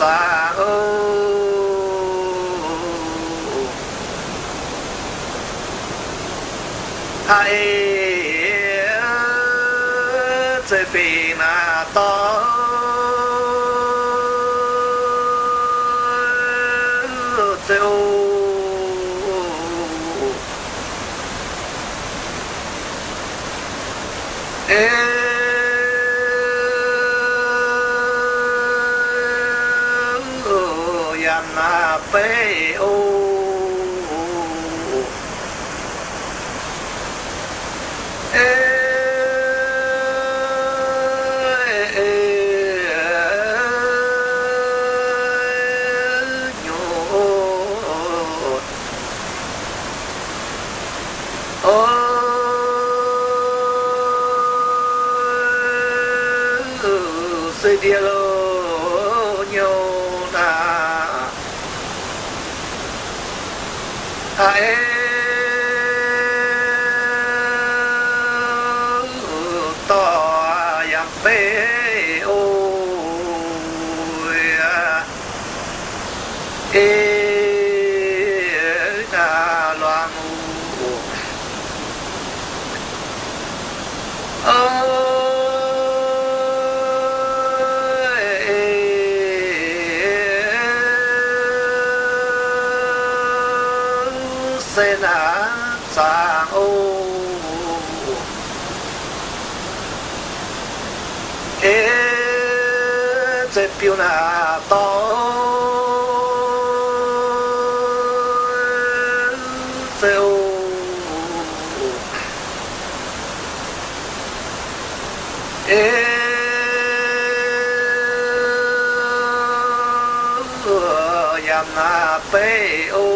zaangc oc. A'eix zeiv-fingx naaiv dorh zeiv oc. Eix yaac naaiv beiv oc. Eix nyungc oc, se ndie loz nyungc naaiv. A'eix dorh yaac beiv oc. Eix naaiv luangh oc. Se naaiv zaangc oc. Eix zeiv-biuv naaiv dorh zeiv oc. Eix yaac naaiv beiv oc.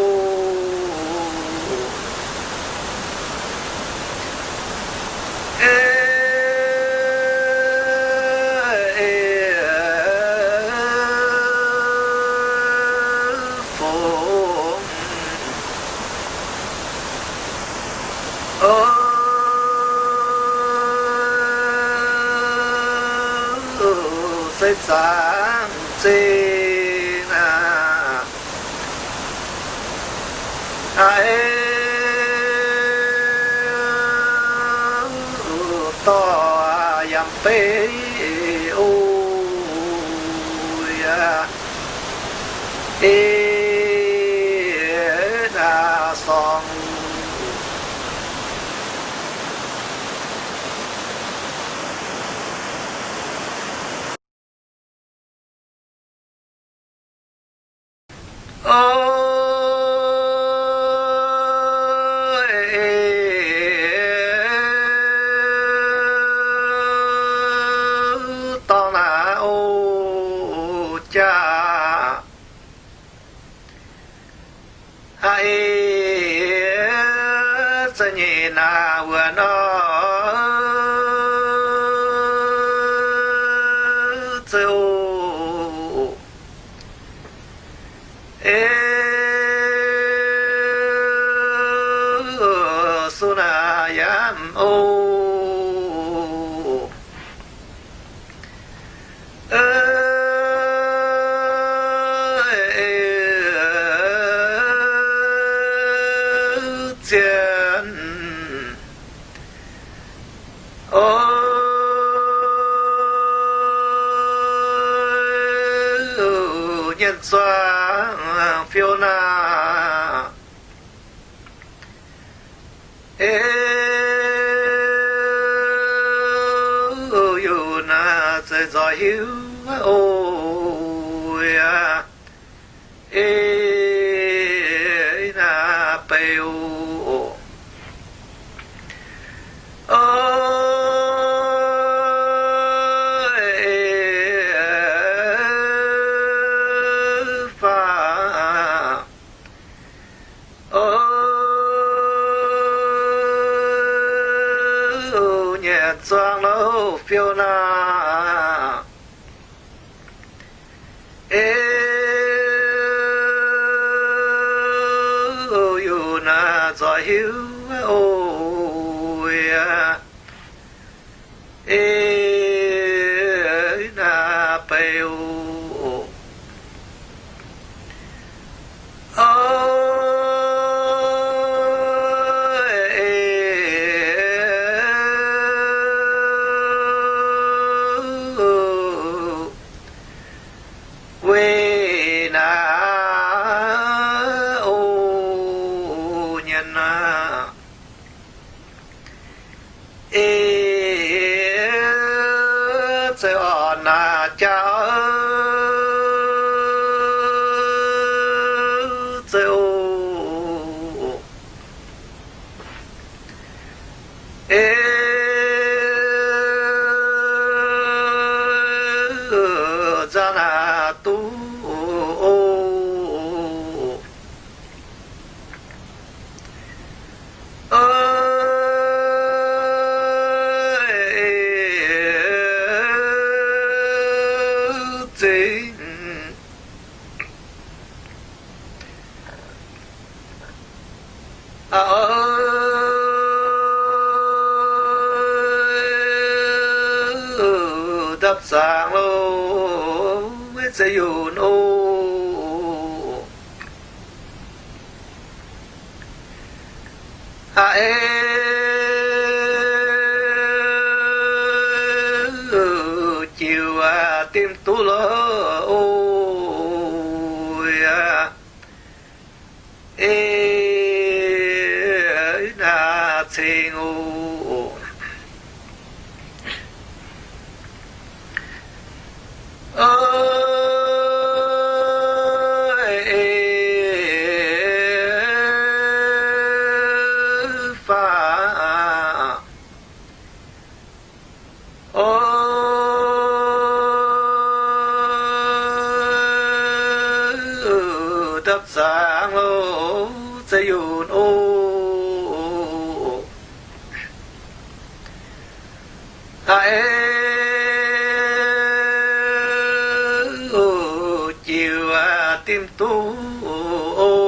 Eix fungx oc, se zaangc zingh aqv. A'eix dorh yaac beiv oc. Eix naaiv sorngx oc. Dorngx naaiv oc jaax. A'eix za'nyeic naaiv wuov nor, zeiv oc. Eix suv naaiv yaac oc. Zien oc, nyienx zuangx fiou naaiv. Eix yungh naaiv zeiz nzoih hiuv oc. Eix naaiv beiv oc. Oc, eix faam. Oc, nyienx zuangx louh fiou naaiv. Eix yungh naaiv nzoih hiuv oc. Eix naaiv beiv oc. naaic jaa zeiv o. Ei, nzangc naaic duqv o. Zingh ndapv zaangc loh, zeiv yunh o. Aa, ei, jiuc dimv duqv loh o. Aa, ei, naaic cingx o. Faah, o, ndapv zaangc loh, zeiv yunh o. Aa, ei, jiuc dimv duqv o.